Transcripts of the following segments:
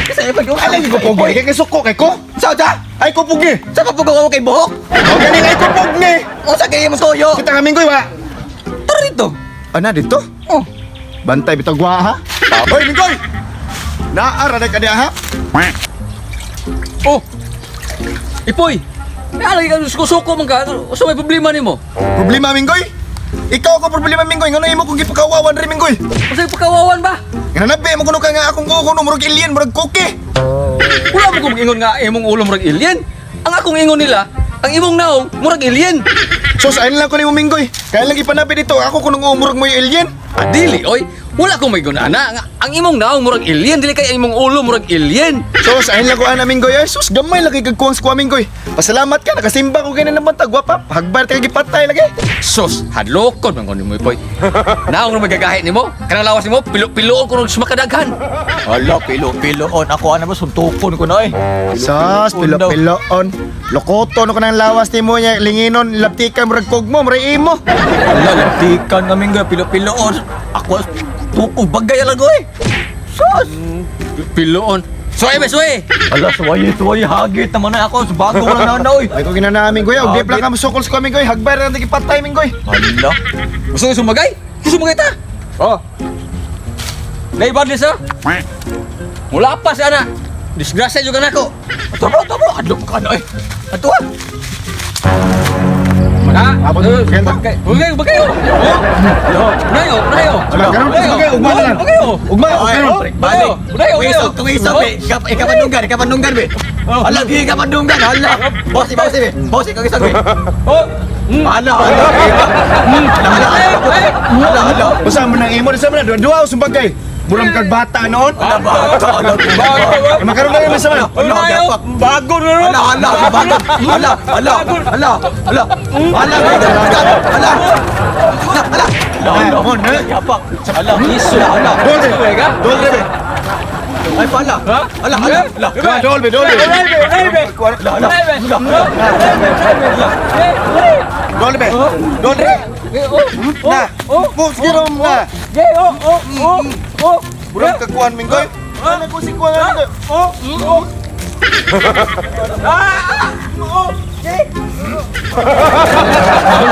Kasi pag Alay ko pogi kay suko kay ko. Sa sa? Ay ko pugi. Sa kapugaw ko kay buhok. O ganing ay ko pugni. Unsa kay imong toyo? Kita nga minggoy wa. Tara dito. Ana dito? Oh. Bantay bitag wa ha. Hoy minggoy. Naa ra ka diha ha. Oh. Ipoy. Naalagi ka suko man ka. Usa may problema nimo? Problema minggoy? Ikaw ako problema minggoy, ngano imo kong gipakawawan ri minggoy? Usa pagkawawan ba? Nga mo kuno ka nga akong kuko no murag alien, murag kuki. Wala mo kong ingon nga imong ulo murag alien. Ang akong ingon nila, ang imong naong murag alien. So saan lang ko nimo minggoy? Kaya lang ipanabi dito ako kunong umurag mo yung alien. Adili oy. Wala ko may gunana nga ang imong naong murag alien, dili kay ang imong ulo murag alien. So saan lang ko ana minggoy ay sus gamay lagi kag kuwang sa kuha minggoy. Pasalamat ka nakasimba ko ganin naman tagwa pa. Hagbar ta gipatay lagi. Sus, hadlokon man ko nimo Ipoy. Naong ra magagahi nimo? Kanang lawas nimo pilo-piloon ko og makadaghan. Hala, pilo-piloon. Ako ana ba suntukon ko na eh. Sus, pilo-piloon. Lokoto no kanang lawas nimo nya linginon labtikan murag kugmo murag imo. Hala, labtikan nga minggoy, pilo-piloon. Ako tuko bagay lang ko eh. Sus! Piloon. Suway ba suway? Hala, suwaye, suwaye, hagit naman na ako. Bago ko lang na oy. Ay ko ginana minggoy, og di pa lang ka mosukol sa kuha minggoy, hagbar ra ta gipatay minggoy. Hala. Gusto mo sumagay? Gusto sumagay ta? Oh. Naibadli sa? Mula pa si ana. Disgrasya juga nako. Ato bro, ato bro. Adlok ka na eh. Ato ah. Na, Abot, kaya ta. bagay, bagay, bagay oh. Oh. Unayo, unayo. Wala, ganun, bagay, ugma na lang. Bagay oh. Ugma, ugma. Balik, balik. Unayo, unayo. Tuwisok, tuwisok eh. Ikapadunggan, ikapadunggan eh. Hala, di ikapadunggan. Hala. Bosi, bosi eh. Bosi, kagisag eh. Oh. Hala, hala. Hala, hala. Hala, hala. Usa man ang imo, usa man ang duwa duwa sumbagay. Murag kag bata noon. Hala, bata, hala. Eh, makaroon na yun sa man. Hala, gapak. Bago na ron. Hala, hala, bata. Hala, hala, hala, hala. Hala, hala, hala. Hala, hala. Mon, eh. Gapak. Hala, hala, hala. Dol be. Dol be. Ay, pala. Hala, hala, hala. Come on, dol be, dol be. Hala, hala. Dol be. Dol be. Na. Mo sige rom na. Murag kag kuan minggoy. Ano ko si kuan minggoy? Oh.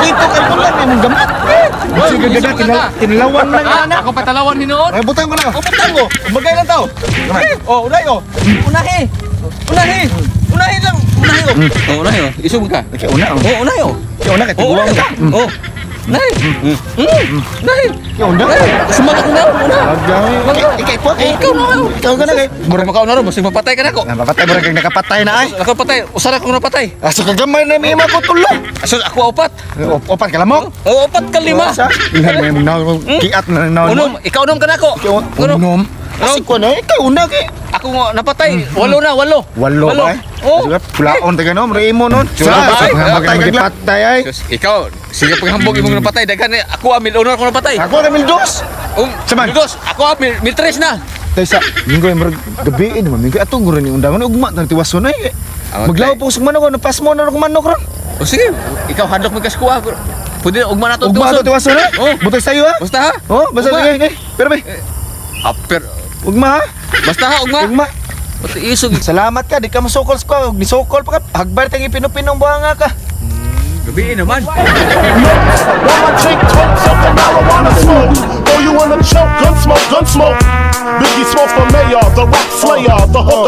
Dito kay kuan imong gamat. Sige gada tinlawan lang Ah, ako patalawan hinuon. Ay butang ko na. Oh, butang ko. Bagay lang tao. Oh, unay oh. Unahi. Unahi. Unahi lang. Unahi oh. Oh, unahi oh. Isog ka. Kay una oh. Oh, unahi oh. Kay una kay Oh, tiguang unahi ka. Oh. Unahi. Unahi. Kay una. Sumaga ko na. Una. Agay. Ikay po kay. Ikaw na. Ikaw ka na kay. Murag makaw na ro, basig mapatay ka nako. Napatay murag kag nakapatay na ay. Ako patay, usara ko napatay. Asa ka gamay na may ko tulo. Aso ako upat. Opat ka lamok. Oh, upat ka lima. Sa ilhan mo imong naon kiat na ng naon mo. Unom, ikaw unom ka nako. Ikaw unom. Kasi ko na ikaw una kay. Ako nga napatay, walo na, walo. Walo ba? Oh. Pulaon ta no, imo nun. Ay, Patay kag patay ay. Diyos, ikaw, sige paghambog imong napatay daghan eh. Ako mil uno ako napatay. Ako ra mil dos. Saman. Mil dos, ako mil tres na. Tay sa minggoy murag gabi naman minggoy atong guro ni undangan ugma tan tiwason ay. Ah, Maglaw po sa manok no pas mo na manok ron. O sige, ikaw hadlok mo kaskuha. Pwede na ugma na to Ugma to tiwason eh. Oh. Butoy sayo ha. Basta ha? Oh, basta Ugma. sige, sige. Pero bay, Aper. ugma ha. Basta ha, ugma. Ugma. Pati isog. Salamat ka, di ka masukol sa kwa. Ni sukol pa ka. Hagbar tang ipinupinong buhanga ka. Gabi naman. While my chick totes up the marijuana smoke. Throw you in a choke, gun smoke, gun smoke. Biggie Smalls for mayor, the rap slayer, the hooker.